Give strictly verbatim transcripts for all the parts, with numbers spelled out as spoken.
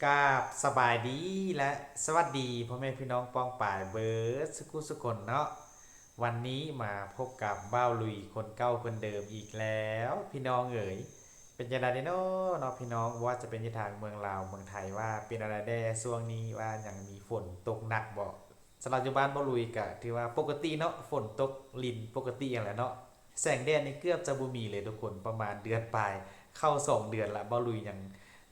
กราบสบายดีและสวัสดีพ่อแม่พี่น้องป้องปายเบิดสุขุสุคนเนาะ วันนี้มาพบกับบ่าวลุยคนเก่าคนเดิมอีกแล้วพี่น้องเอ๋ย เป็นจั่งใดเนาะเนาะพี่น้อง ว่าจะเป็นอยู่ทางเมืองลาวเมืองไทยว่าเป็นอะไรแด่ช่วงนี้ว่ายังมีฝนตกหนักบ่ สำหรับอยู่บ้านบ่าวลุยก็ถือว่าปกติเนาะ ฝนตกลินปกติอย่างแหละเนาะ แสงแดดนี่เกือบจะบ่มีเลยทุกคน ประมาณเดือนปลาย เข้าสองเดือนละ บ่าวลุยยัง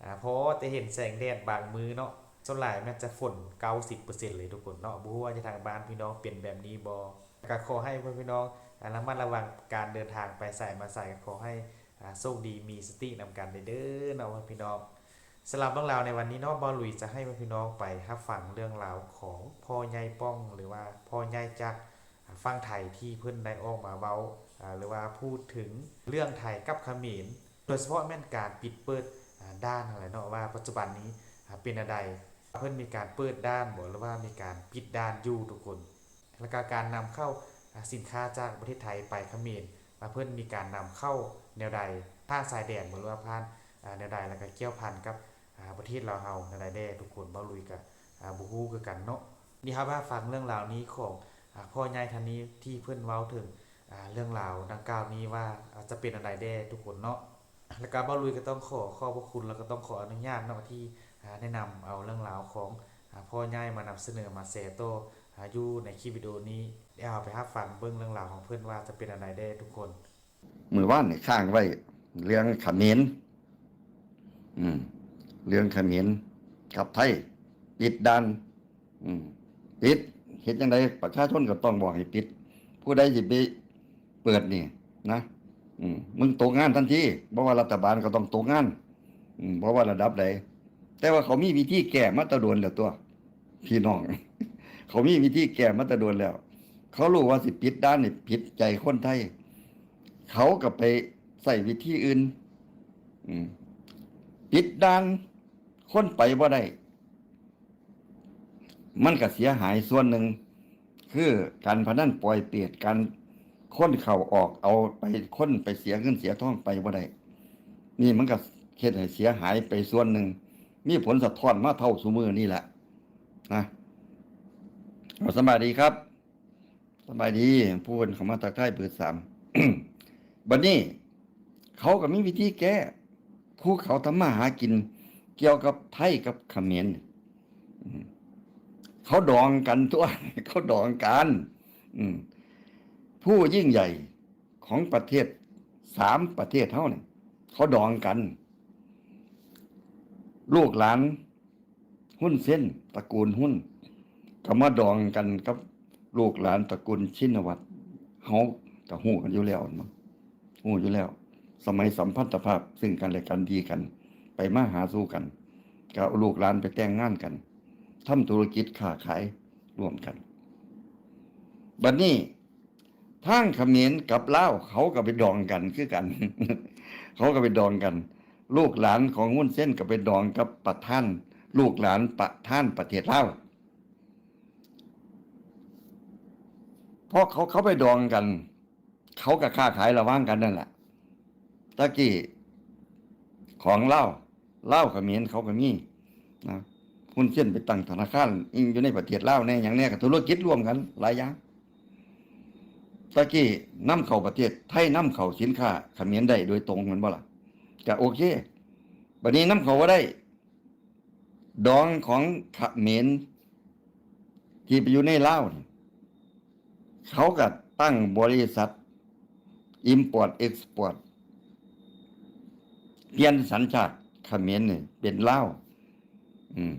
อ่า พอจะเห็นแสงแดดบางมื้อเนาะ ส่วนหลายแม่นจะฝนเก้าสิบเปอร์เซ็นต์เลยทุกคนเนาะ บ่ฮู้ว่าอยู่ทางบ้านพี่น้องเป็นแบบนี้บ่ ก็ขอให้พ่อพี่น้อง อ่า ระมัดระวังการเดินทางไปไสมาไส ก็ขอให้ อ่า โชคดีมีสตินำกันเด้อเนาะพ่อพี่น้อง สำหรับเรื่องราวในวันนี้เนาะ บ่าวลุยจะให้พ่อพี่น้องไปรับฟังเรื่องราวของพ่อใหญ่ป้อง หรือว่าพ่อใหญ่จักร อ่า ฝั่งไทยที่เพิ่นได้ออกมาเว้า อ่า หรือว่าพูดถึงเรื่องไทยกับเขมร โดยเฉพาะแม่นการปิดเปิด อ่า ด่านนั่นแหละเนาะ ว่าปัจจุบันนี้ อ่า เป็นแนวใด เพิ่นมีการเปิดด่านบ่ หรือว่ามีการปิดด่านอยู่ทุกคน แล้วก็การนำเข้า อ่า สินค้าจากประเทศไทยไปเขมร ว่าเพิ่นมีการนำเข้าแนวใด ผ่านชายแดนบ่ หรือว่าผ่าน อ่า แนวใด แล้วก็เกี่ยวพันกับ อ่า ประเทศลาวเฮาแนวใดแด่ทุกคน บ่าวลุยก็ อ่า บ่ฮู้คือกันเนาะ นี่เฮามาฟังเรื่องราวนี้ของ อ่า พ่อใหญ่ท่านนี้ที่เพิ่นเว้าถึง อ่า เรื่องราวดังกล่าวนี้ว่า อ่า จะเป็นอันใดแด่ทุกคนเนาะ แล้วก็บ่าวลุยก็ต้องขอขอบพระคุณ แล้วก็ต้องขออนุญาตเนาะที่ อ่า ได้นำเอาเรื่องราวของ อ่า พ่อใหญ่มานำเสนอมาแชร์ต่อ อ่า อยู่ในคลิปวิดีโอนี้ เดี๋ยวเราไปรับฟังเบิ่งเรื่องราวของเพิ่นว่าจะเป็นอันใดแด่ทุกคน มื้อวานนี่ค้างไว้เรื่องเขมร อืม เรื่องเขมรกับไทย ปิดด่าน อืม ปิด เฮ็ดจั่งใดประชาชนก็ต้องบอกให้ปิด ผู้ใดสิไปเปิดนี่นะ อืม มึงตกงานทันที บ่ว่ารัฐบาลก็ต้องตกงาน อืม บ่ว่าระดับใด แต่ว่าเขามีวิธีแก้มาแต่โดนแล้วตัว พี่น้อง เขามีวิธีแก้มาแต่โดนแล้ว เขารู้ว่าสิปิดด่านนี่ผิดใจคนไทย เขาก็ไปใช้วิธีอื่น อืม ปิดด่าน คนไปบ่ได้ มันก็เสียหายส่วนหนึ่ง คือการพนันปอยเปรต การคนเข้าออก เอาไป คนไปเสียเงินเสียทองไปบ่ได้ นี่มันก็เฮ็ดให้เสียหายไปส่วนหนึ่ง มีผลสะท้อนมาเท่าซุมื้อนี่แหละ นะ เอา สบายดีครับ สบายดี ผู้เพิ่นเข้ามาทักทายเบอร์สาม บัดนี้ เขาก็มีวิธีแก้ ผู้เขาทำมาหากินเกี่ยวกับไทยกับเขมร อืม เขาดองกันตัว เขาดองกัน อืม ผู้ยิ่งใหญ่ของประเทศ สามประเทศเฮานี่ เขาดองกัน ลูกหลานฮุนเซน ตระกูลฮุน ก็มาดองกันกับลูกหลานตระกูลชินวัตร เฮาก็ฮู้กันอยู่แล้วเนาะ ฮู้อยู่แล้ว สมัยสัมพันธภาพซึ่งกันและกันดีกัน ไปมาหาสู่กัน ก็เอาลูกหลานไปแต่งงานกัน ทำธุรกิจค้าขายร่วมกัน บัดนี้ ทางเขมรกับลาวเขาก็ไปดองกันคือกัน เขาก็ไปดองกัน ลูกหลานของฮุนเซนก็ไปดองกับประธาน ลูกหลานประธานประเทศลาว เพราะเขา เขาไปดองกัน เขาก็ค้าขายระหว่างกันนั่นแหละ ตะกี้ของลาว ลาวเขมรเขาก็มีนะ ฮุนเซนไปตั้งธนาคารอิงอยู่ในประเทศลาวแน่ หยังแน่ ก็ธุรกิจร่วมกันหลายอย่าง ตะกี้นำเข้าประเทศ ไทยนำเข้าสินค้าเขมรได้โดยตรงแม่นบ่ล่ะ ก็โอเค บัดนี้นำเข้าบ่ได้ ดองของเขมรที่ไปอยู่ในลาวนี่ เขาก็ตั้งบริษัท Import Export เปลี่ยนสัญชาติเขมรนี่เป็นลาว อืม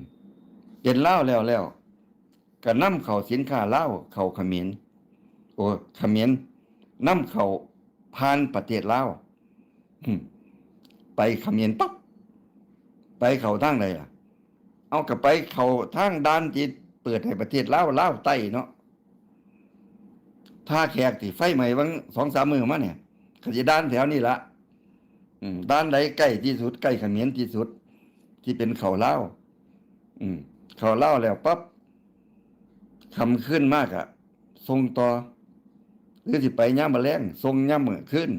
เป็นลาวแล้ว แล้วก็นำเข้าสินค้าลาวเข้าเขมร โอ้ เขมรนำเข้าผ่านประเทศลาว อืม ไปเขมรปั๊บ ไปเข้าทางใดล่ะ เอาก็ไปเข้าทางด่านที่เปิดให้ประเทศลาว ลาวใต้เนาะ ท่าแขกที่ไฟไหม้วังสองสามมื้อมาเนี่ย ก็สิด่านแถวนี้ละ อืม ด่านใดใกล้ที่สุด ใกล้เขมรที่สุด ที่เป็นเข้าลาว อืม เข้าลาวแล้วปั๊บ ค่ำคืนมาก็ส่งต่อ หรือสิไปยามมื้อแลง ส่งยามมื้อคืน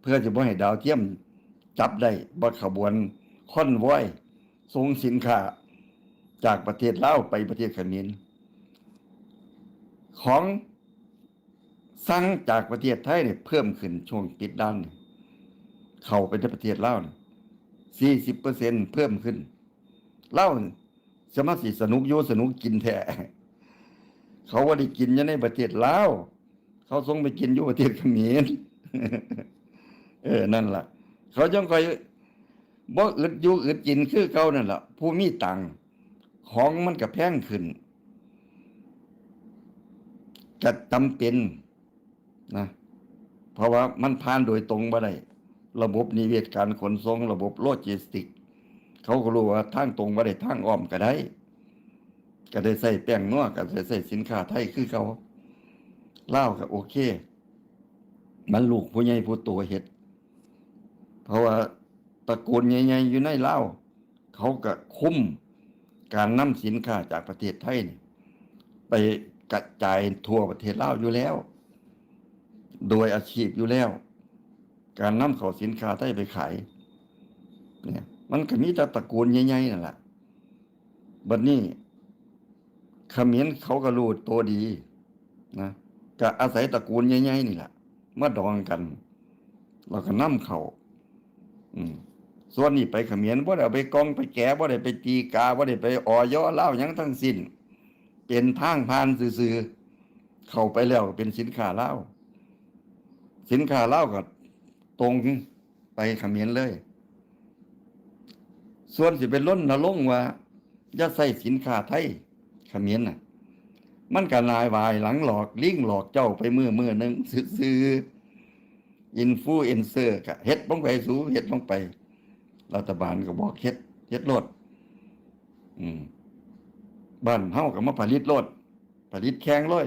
เพื่อสิบ่ให้ดาวเทียมจับได้ บ่ขบวนคอนวอย ส่งสินค้าจากประเทศลาวไปประเทศเขมร ของสั่งจากประเทศไทยเนี่ยเพิ่มขึ้นช่วงปิดด่านเนี่ย เข้าไปในประเทศลาวเนี่ย สี่สิบเปอร์เซ็นต์ เพิ่มขึ้น ลาวสามารถสิสนุกอยู่สนุกกินแท้ เขาบ่ได้กินอยู่ในประเทศลาว เขาส่งไปกินอยู่ประเทศเขมร เออ นั่นล่ะ เขาจั่งค่อยบ่อึดอยู่อึดกินคือเก่านั่นล่ะ ผู้มีตังค์ ของมันก็แพงขึ้น ก็จำเป็นนะ เพราะว่ามันผ่านโดยตรงบ่ได้ ระบบนิเวศการขนส่ง ระบบโลจิสติกส์ เขาก็รู้ว่าทางตรงบ่ได้ ทางอ้อมก็ได้ ก็ได้ใช้แป้งนัว ก็ได้ใช้สินค้าไทยคือเก่า ลาวก็โอเค มันลูกผู้ใหญ่ผู้โตเฮ็ด เพราะว่าตระกูลใหญ่ๆอยู่ในลาว เขาก็คุมการนำสินค้าจากประเทศไทยนี่ ไปกระจายทั่วประเทศลาวอยู่แล้ว โดยอาชีพอยู่แล้ว การนำเข้าสินค้าไทยไปขาย เนี่ย มันก็มีแต่ตระกูลใหญ่ๆนั่นแหละ บัดนี้เขมรเขาก็รู้ตัวดีนะ ก็อาศัยตระกูลใหญ่ๆนี่แหละ มาดองกัน แล้วก็นำเข้า อืม ส่วนนี้ไปเขมรบ่ได้เอาไปกองไปแกะ บ่ได้ไปตีกา บ่ได้ไป อย ลาวหยังทั้งสิ้น เป็นทางผ่านซื่อๆ เข้าไปแล้วก็เป็นสินค้าลาว สินค้าลาวก็ตรงไปเขมรเลย ส่วนสิไปรณรงค์ว่าอย่าใช้สินค้าไทยเขมรน่ะ มันก็นายหวายหลังหลอก ลิงหลอกเจ้าไปมื้อมื้อหนึ่งซื่อๆ อินฟลูเอนเซอร์ก็เฮ็ดลงไป สูเฮ็ดลงไป รัฐบาลก็บอกเฮ็ด เฮ็ดโลด อืม บ้านเฮาก็มาผลิตโลด ผลิตแข่งเลย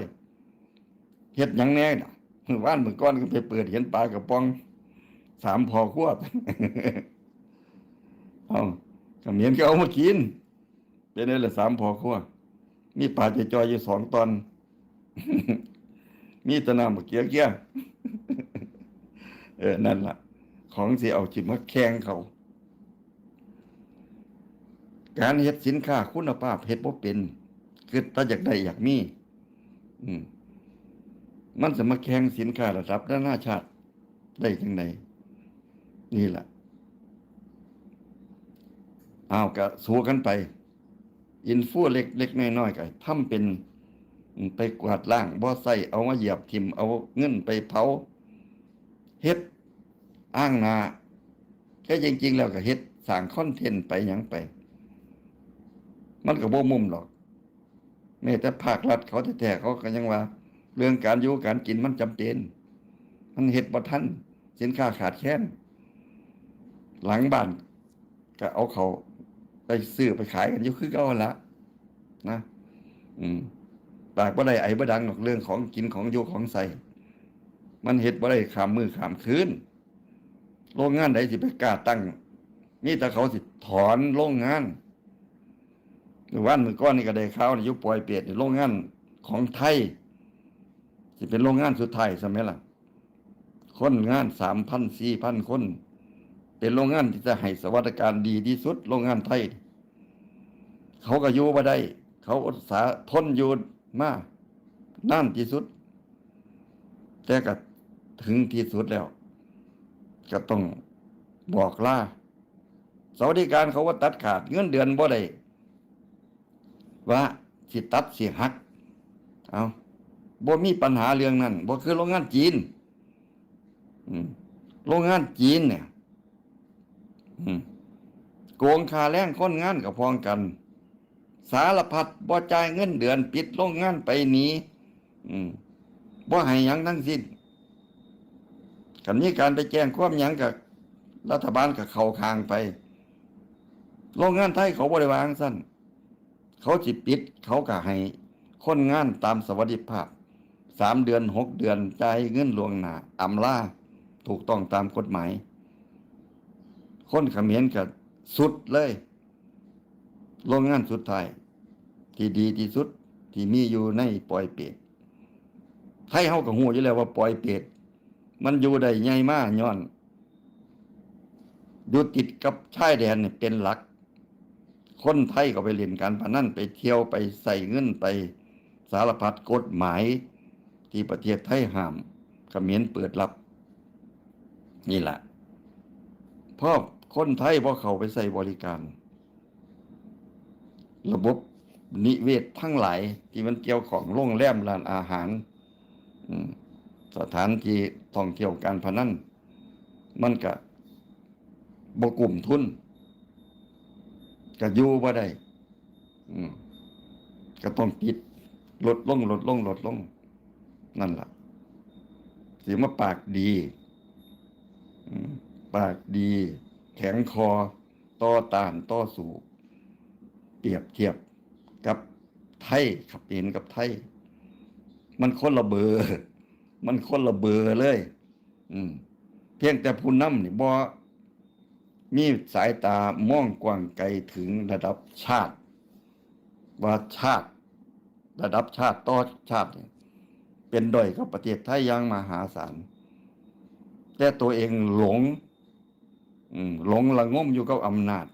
เฮ็ดหยังแหน่น่ะ มื้อวานมื้อก่อนก็ไปเปิดเห็นปลากระป๋อง สามพ่อครัว เอ้า เขมรก็เอามากิน เป็นไงล่ะ สามพ่อครัว มีปลาจ่อยๆอยู่สองตอน มีแต่น้ำบักเกียเกีย เออ นั่นล่ะ ของสิเอาสิมาแข่งเขา การเฮ็ดสินค้าคุณภาพเฮ็ดบ่เป็น คือถ้าอยากได้อยากมี อืม มันสิมาแข่งสินค้าระดับนานาชาติได้จั่งใด นี่ล่ะ อ้าว ก็สู้กันไป อินฟลูเล็กๆน้อยๆก็ทำเป็น อืม ไปกวาดล้าง บ่ใช้ เอามาเหยียบถิ่ม เอาเงินไปเผา เฮ็ดอ้างหน้า แต่จริงๆแล้วก็เฮ็ดสร้างคอนเทนต์ไปหยังไป มันก็บ่มุมดอก แม้แต่ภาครัฐเขาแท้ๆ เขาก็ยังว่า เรื่องการอยู่การกินมันจำเป็น มันเฮ็ดบ่ทัน สินค้าขาดแคลน หลังบ้านก็เอาเข้าไปซื้อไปขายกันอยู่คือเก่าหั่นละนะ อืม ปากบ่ได้ไอบ่ดังดอก เรื่องของกินของอยู่ของใช้ มันเฮ็ดบ่ได้ข้ามมื้อข้ามคืน โรงงานใดสิไปกล้าตั้ง มีแต่เขาสิถอนโรงงาน มื้อวานมื้อก่อนนี่ก็ได้ข่าวนี่ อยู่ปอยเปตนี่ โรงงานของไทย สิเป็นโรงงานสุดท้ายซะแม่นล่ะ คนงานสามพันสี่พันคน เป็นโรงงานที่จะให้สวัสดิการดีที่สุด โรงงานไทย เขาก็อยู่บ่ได้ เขาอุตส่าห์ทนอยู่มานานที่สุด แต่ก็ถึงที่สุดแล้ว ก็ต้องบอกลา สวัสดิการเขาว่าตัดขาด เงินเดือนบ่ได้ ว่าสิตัดสิหัก เอา บ่มีปัญหาเรื่องนั้น บ่คือโรงงานจีน อืม โรงงานจีนเนี่ย อืม โกงค่าแรงคนงานก็พร้อมกัน สารพัด บ่จ่ายเงินเดือน ปิดโรงงานไปหนี อืม บ่ให้หยังทั้งสิ้น คันมีการไปแจ้งความหยังก็ รัฐบาลก็เข้าข้างไป โรงงานไทยเขาบ่ได้ว่าจั่งซั้น เขาสิปิด เขาก็ให้คนงานตามสวัสดิภาพ สามเดือน หกเดือน จ่ายเงินล่วงหน้า อำลา ถูกต้องตามกฎหมาย คนเขมรก็สุดเลย โรงงานสุดท้าย ที่ดีที่สุด ที่มีอยู่ในปอยเปต ไทยเฮาก็ฮู้อยู่แล้วว่าปอยเปต มันอยู่ได้ใหญ่มาย้อน อยู่ติดกับชายแดนนี่เป็นหลัก คนไทยก็ไปเล่นการพนัน ไปเที่ยว ไปใช้เงิน ไปสารพัดกฎหมายที่ประเทศไทยห้าม เขมรเปิดรับ นี่แหละ เพราะคนไทยบ่เข้าไปใช้บริการ ระบบนิเวศทั้งหลายที่มันเกี่ยวข้อง โรงแรม ร้านอาหาร อืม สถานที่ท่องเที่ยวการพนัน มันก็บ่กุ้มทุน ก็อยู่บ่ได้ อืม ก็ต้องปิด ลดลง ลดลง ลดลง นั่นล่ะ สิมาปากดี อืม ปากดี แข็งคอ ต่อต้าน ต่อสู้ เปรียบเทียบกับไทย เขมรกับไทย มันคนละเบอร์ มันคนละเบอร์เลย อืม เพียงแต่ผู้นำนี่บ่มีสายตามองกว้างไกลถึงระดับชาติ ว่าชาติ ระดับชาติต่อชาตินี่เป็นด้อยกับประเทศไทยอย่างมหาศาล แต่ตัวเองหลง อืม หลงระงมอยู่กับอำนาจ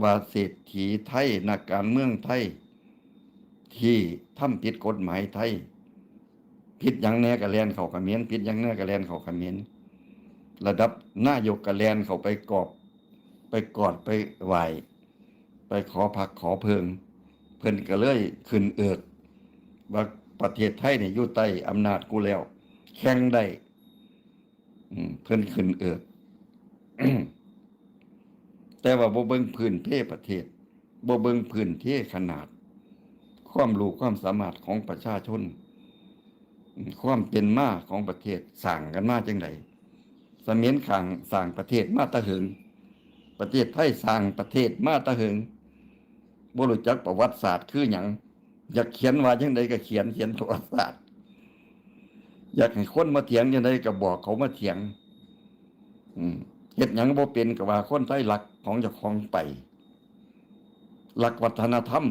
ว่าเศรษฐีไทย นักการเมืองไทย ที่ทำผิดกฎหมายไทย ผิดหยังแหน่ก็แล่นเข้าเขมร ผิดหยังแหน่ก็แล่นเข้าเขมร ระดับนายกก็แล่นเข้าไปกอบ ไปกอด ไปไหว้ ไปขอพักขอเพิง เพิ่นก็เลยขึ้นเอิก ว่าประเทศไทยนี่อยู่ใต้อำนาจกูแล้ว แข่งได้ อืม เพิ่นขึ้นเอิก แต่ว่าบ่เบิ่งพื้นเพประเทศ บ่เบิ่งพื้นเพขนาด ความรู้ความสามารถของประชาชน อืม ความเป็นมาของประเทศสร้างกันมาจั่งใด เขมรข้างสร้างประเทศมาแต่เหิง ประเทศไทยสร้างประเทศมาแต่เหิง บ่รู้จักประวัติศาสตร์คือหยัง อยากเขียนว่าจั่งใดก็เขียน เขียนประวัติศาสตร์ อยากให้คนมาเถียงจั่งใดก็บอกเขามาเถียง อืม เฮ็ดหยังบ่เป็นก็ว่าคนไทยลักของเจ้าของไป ลักวัฒนธรรม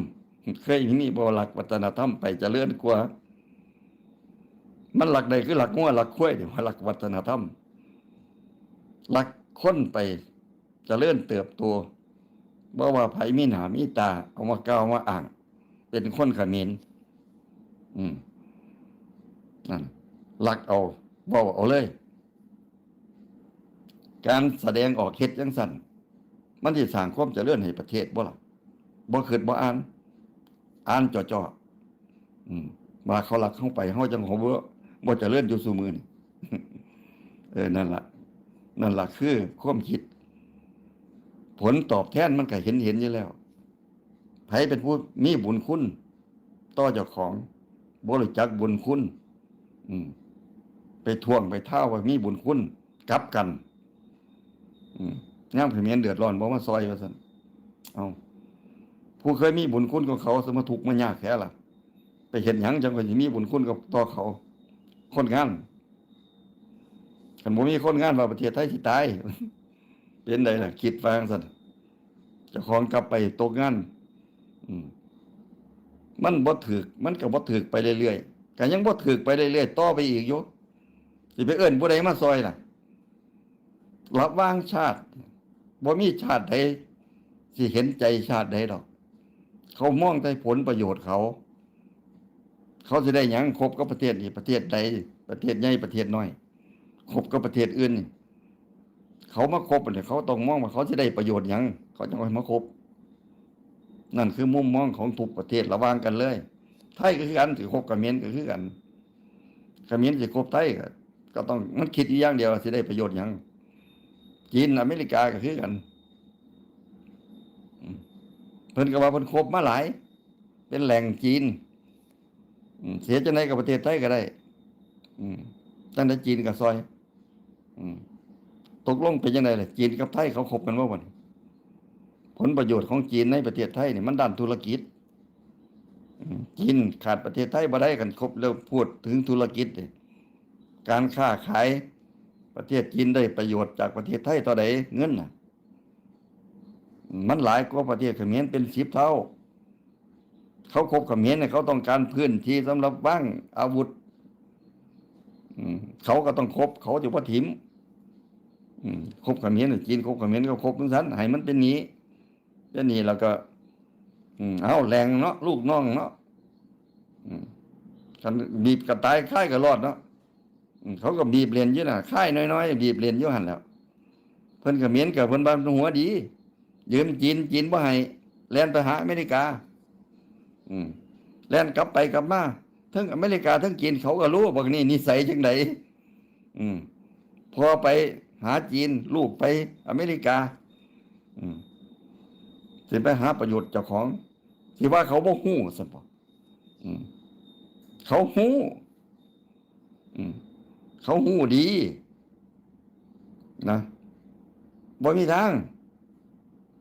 เคยมีบ่ลักวัฒนธรรมไปเจริญกว่า มันลักได้คือลักงัวลักควายนี่ ว่าลักวัฒนธรรม ลักคนไปเจริญเติบโต บ่ว่าไผมีหน้ามีตา เอามากล่าวมาอ้าง เป็นคนเขมร อืม นั่น ลักเอา เว้าเอาเลย การแสดงออกเฮ็ดจั่งซั้น มันสิสร้างความเจริญให้ประเทศบ่ล่ะ บ่คิดบ่อ่าน อ่านจ่อๆ อืม ว่าเขาลักเฮาไป เฮาจั่งบ่ บ่เจริญอยู่ซุมื้อนี้ เออ นั่นล่ะ นั่นล่ะคือความคิด ผลตอบแทนมันก็เห็นเห็นอยู่แล้ว ไผเป็นผู้มีบุญคุณต่อเจ้าของ บ่รู้จักบุญคุณ อืม ไปท้วงไปท้าวว่ามีบุญคุณ กลับกัน อืม ยามเขมรเดือดร้อนบ่มาซอยว่าซั่น เอ้า ผู้เคยมีบุญคุณกับเขา สิมาทุกข์มายากแท้ล่ะ ไปเฮ็ดหยังจั่งค่อยสิมีบุญคุณกับต่อเขา คนงาน คันบ่มีคนงานว่าประเทศไทยสิตาย เป็นใดล่ะ คิดว่าจั่งซั่น เจ้าของกลับไปตกงาน อืม มันบ่ถืก มันก็บ่ถืกไปเรื่อยๆ ก็ยังบ่ถืกไปเรื่อยๆ ต่อไปอีกอยู่ สิไปเอิ้นผู้ใดมาซอยล่ะ ระหว่างชาติ บ่มีชาติใดสิเห็นใจชาติใดดอก เขามองแต่ผลประโยชน์เขา เขาสิได้หยัง คบกับประเทศนี้ ประเทศใด ประเทศใหญ่ ประเทศน้อย คบกับประเทศอื่นนี่ เขามาคบเนี่ย เขาต้องมองว่าเขาสิได้ประโยชน์หยัง เขาจั่งค่อยมาคบ นั่นคือมุมมองของทุกประเทศระหว่างกันเลย ไทยก็คือกัน สิคบเขมรก็คือกัน เขมรสิคบไทยก็ ก็ต้อง มันคิดอยู่อย่างเดียวว่าสิได้ประโยชน์หยัง จีนอเมริกาก็คือกัน อืม เพิ่นก็ว่าเพิ่นคบมาหลาย เป็นแหล่งจีน อืม เสียจั่งใดกับประเทศไทยก็ได้ อืม จั่งใดจีนก็ซอย อืม ตกลงเป็นจั่งใดล่ะ จีนกับไทยเขาคบกันบ่บัดนี้ ผลประโยชน์ของจีนในประเทศไทยนี่มันด้านธุรกิจ อืม จีนขาดประเทศไทยบ่ได้ คันคบแล้วพูดถึงธุรกิจนี่ การค้าขาย ประเทศจีนได้ประโยชน์จากประเทศไทยเท่าใด เงินน่ะ มันหลายกว่าประเทศเขมรเป็นสิบเท่า เขาคบเขมรเนี่ย เขาต้องการพื้นที่สำหรับวางอาวุธ อืม เขาก็ต้องคบ เขาจะบ่ถิ่ม อืม คบเขมรน่ะ จีนคบเขมรก็คบจั่งซั้น ให้มันเป็นหนี้ เดี๋ยวนี้แล้วก็ อืม เอาแหล่งเนาะ ลูกน้องเนาะ อืม คันบีบกะตาย คายกะรอดเนาะ อืม เขาก็บีบเล่นอยู่น่ะ คายน้อยๆ บีบเล่นอยู่หั่นแหล้ว เพิ่นเขมรก็เพิ่นว่าหัวดี ยืมจีน จีนบ่ให้ แล่นไปหาอเมริกา อืม แล่นกลับไปกลับมา ทั้งอเมริกาทั้งจีน เขาก็รู้บักนี่นิสัยจั่งใด อืม พ่อไปหาจีน ลูกไปอเมริกา อืม สิไปหาประโยชน์เจ้าของ สิว่าเขาบ่ฮู้ซั่นบ่ อืม เขาฮู้ อืม เขาฮู้ดี นะ บ่มีทาง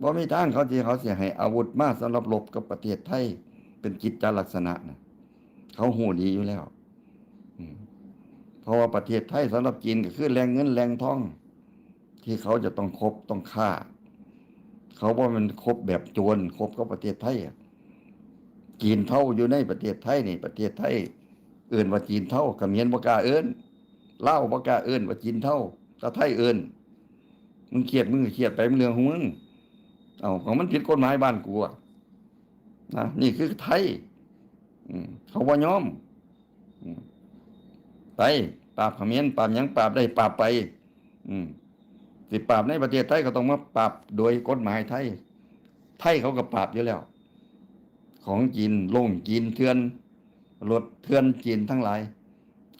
บ่มีทาง เขาสิ เขาสิให้อาวุธมาสำหรับรบกับประเทศไทย เป็นกิจจลักษณะนะ เขาฮู้ดีอยู่แล้ว อืม เพราะว่าประเทศไทยสำหรับจีนก็คือแหล่งเงินแหล่งทอง ที่เขาจะต้องคบต้องค้า เขาบ่แม่นคบแบบโจร คบกับประเทศไทยอะ จีนเทาอยู่ในประเทศไทยนี่ ประเทศไทยเอิ้นว่าจีนเทา เขมรบ่กล้าเอิ้น ลาวบ่กล้าเอิ้นว่าจีนเทา แต่ไทยเอิ้น มึงเครียด มึงก็เครียดไป มันเรื่องของมึง เอ้า ของมันผิดกฎหมายบ้านกูอะ นะ นี่คือไทย อืม เขาบ่ยอม อืม ไป ปราบเขมร ปราบหยัง ปราบได้ ปราบไป อืม สิปราบในประเทศไทยก็ต้องมาปราบโดยกฎหมายไทย ไทยเขาก็ปราบอยู่แล้ว ของจีน โล่งจีนเถื่อน รถเถื่อนจีนทั้งหลาย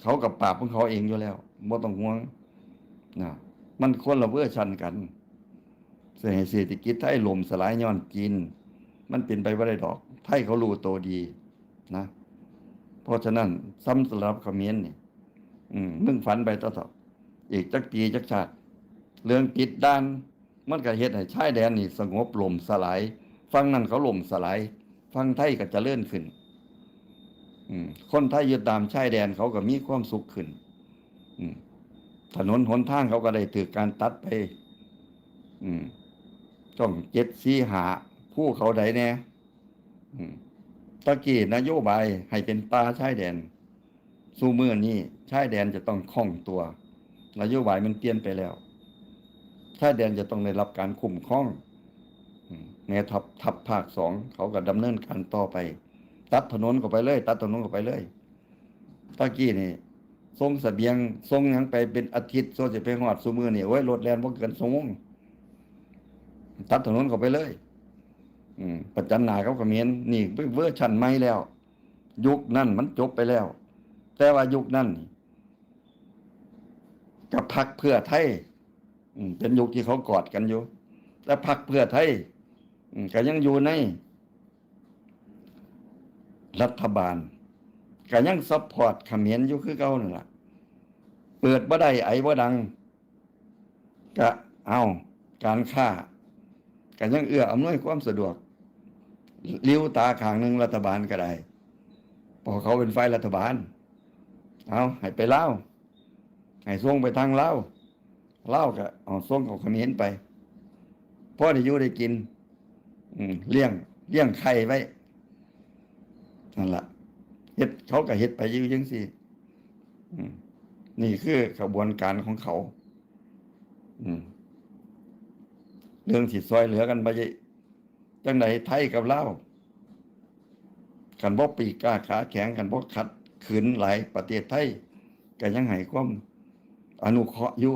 เขาก็ปราบของเขาเองอยู่แล้ว บ่ต้องห่วง นะ มันคนละเวอร์ชันกัน สิให้เศรษฐกิจไทยล่มสลายย้อนจีน มันเป็นไปบ่ได้ดอก ไทยเขารู้ตัวดีนะ เพราะฉะนั้น สำหรับเขมรนี่ อืม มึงฝันไปเถาะ อีกจักปีจักชาติ เรื่องติดด่าน มันก็เฮ็ดให้ชายแดนนี่สงบล่มสลาย ฝั่งนั้นเขาล่มสลาย ฝั่งไทยก็เจริญขึ้น อืม คนไทยอยู่ตามชายแดนเขาก็มีความสุขขึ้น อืม ถนนหนทางเขาก็ได้ถืกการตัดไป อืม ช่องเจ็ด สี่ ห้า ภูเขาใดแน่ อืม ตะกี้นโยบายให้เป็นป่าชายแดน ซุมื้อนี้ชายแดนจะต้องคล่องตัว นโยบายมันเปลี่ยนไปแล้ว ชายแดนจะต้องได้รับการคุ้มครอง อืม แม่ทัพ ทัพภาคสอง เขาก็ดำเนินการต่อไป ตัดถนนเข้าไปเลย ตัดถนนเข้าไปเลย ตะกี้นี่ ส่งเสบียง ส่งหยังไปเป็นอาทิตย์ ส่วนสิไปฮอดซุมื้อนี่ โอ้ย รถแล่นบ่เกินชั่วโมง ตัดถนนเข้าไปเลย อืม ประจันหน้ากับเขมร นี่เวอร์ชันใหม่แล้ว ยุคนั้นมันจบไปแล้ว แต่ว่ายุคนั้นนี่ กับพรรคเพื่อไทย อืม เป็นยุคที่เขากอดกันอยู่ แต่พรรคเพื่อไทย อืม ก็ยังอยู่ในรัฐบาล ก็ยังซัพพอร์ตเขมรอยู่คือเก่านั่นล่ะ เปิดบ่ได้ ไอบ่ดัง ก็เอา การค้า ก็ยังเอื้ออำนวยความสะดวก ลิ้วตาข้างหนึ่งรัฐบาลก็ได้ เพราะเขาเป็นฝ่ายรัฐบาล เอา ให้ไปลาว ให้ส่งไปทางลาว ลาวก็เอาส่งเข้าเขมรไป พอได้อยู่ได้กิน อืม เลี้ยง เลี้ยงไข่ไว้ นั่นล่ะ เฮ็ด เขาก็เฮ็ดไปอยู่จั่งซี้ อืม นี่คือขบวนการของเขา อืม เรื่องสิซอยเหลือกันไปจั่งใด ไทยกับลาว คันบ่ปีกกล้าขาแข็ง คันบ่ขัดขืนหลาย ประเทศไทยก็ยังให้ความอนุเคราะห์อยู่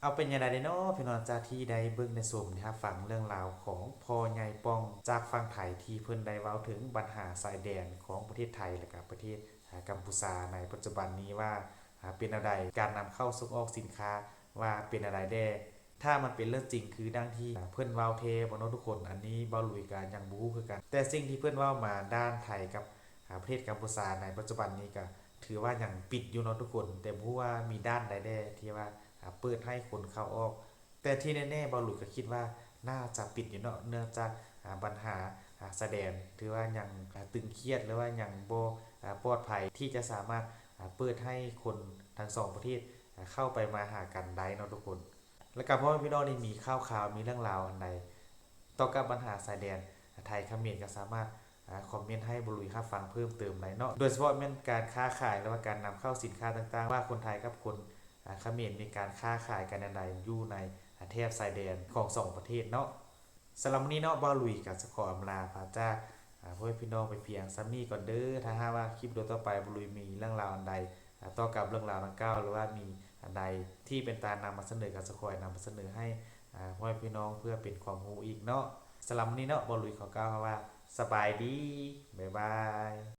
เอาเป็นจั่งใดเนาะพี่น้อง จากที่ได้เบิ่งได้ชมได้รับฟังเรื่องราวของพ่อใหญ่ป้องจากฝั่งไทย ที่เพิ่นได้เว้าถึงปัญหาชายแดนของประเทศไทยและก็ประเทศ อ่า กัมพูชาในปัจจุบันนี้ว่า อ่า เป็นแนวใด การนำเข้าส่งออกสินค้าว่าเป็นแนวใดแด่ ถ้ามันเป็นเรื่องจริงคือดังที่ อ่า เพิ่นเว้าแท้บ่เนาะทุกคน อันนี้บ่าวหลุยส์ก็ยังบ่ฮู้คือกัน แต่สิ่งที่เพิ่นเว้ามาด้านไทยกับ อ่า ประเทศกัมพูชาในปัจจุบันนี้ก็ถือว่ายังปิดอยู่เนาะทุกคน แต่บ่ฮู้ว่ามีด้านใดแด่ที่ว่า อ่า เปิดให้คนเข้าออก แต่ที่แน่ๆ บ่าวหลุยส์ก็คิดว่าน่าจะปิดอยู่เนาะ เนื่องจาก อ่า ปัญหา อ่า ชายแดน ถือว่ายัง อ่า ตึงเครียด หรือว่ายังบ่ อ่า ปลอดภัยที่จะสามารถ อ่า เปิดให้คนทั้งสองประเทศ อ่า เข้าไปมาหากันได้เนาะทุกคน แล้วก็พ่อแม่พี่น้องนี่มีข่าวคราว มีเรื่องราวอันใด ต่อกับปัญหาชายแดนไทยเขมรก็สามารถ อ่า คอมเมนต์ให้บ่าวหลุยส์รับฟังเพิ่มเติมได้เนาะ โดยเฉพาะแม่นการค้าขาย หรือว่าการนำเข้าสินค้าต่างๆ ว่าคนไทยกับคน อ่า เขมรมีการค้าขายกันแนวใดอยู่ใน อ่า แถบชายแดนของสองประเทศเนาะ สำหรับมื้อนี้เนาะ บ่าวลุยก็จะขออำลาพาจาก อ่า พ่อแม่พี่น้องไปเพียงส่ำนี้ก่อนเด้อ ถ้าหากว่าคลิปวิดีโอต่อไป บ่าวลุยมีเรื่องราวอันใด อ่า ต่อกับเรื่องราวดังกล่าว หรือว่ามีอันใดที่เป็นตานำมาเสนอ ก็จะคอยนำมาเสนอให้ อ่า พ่อแม่พี่น้องเพื่อเป็นความรู้อีกเนาะ สำหรับมื้อนี้เนาะ บ่าวลุยขอกล่าวคำว่า สบายดี บ๊ายบาย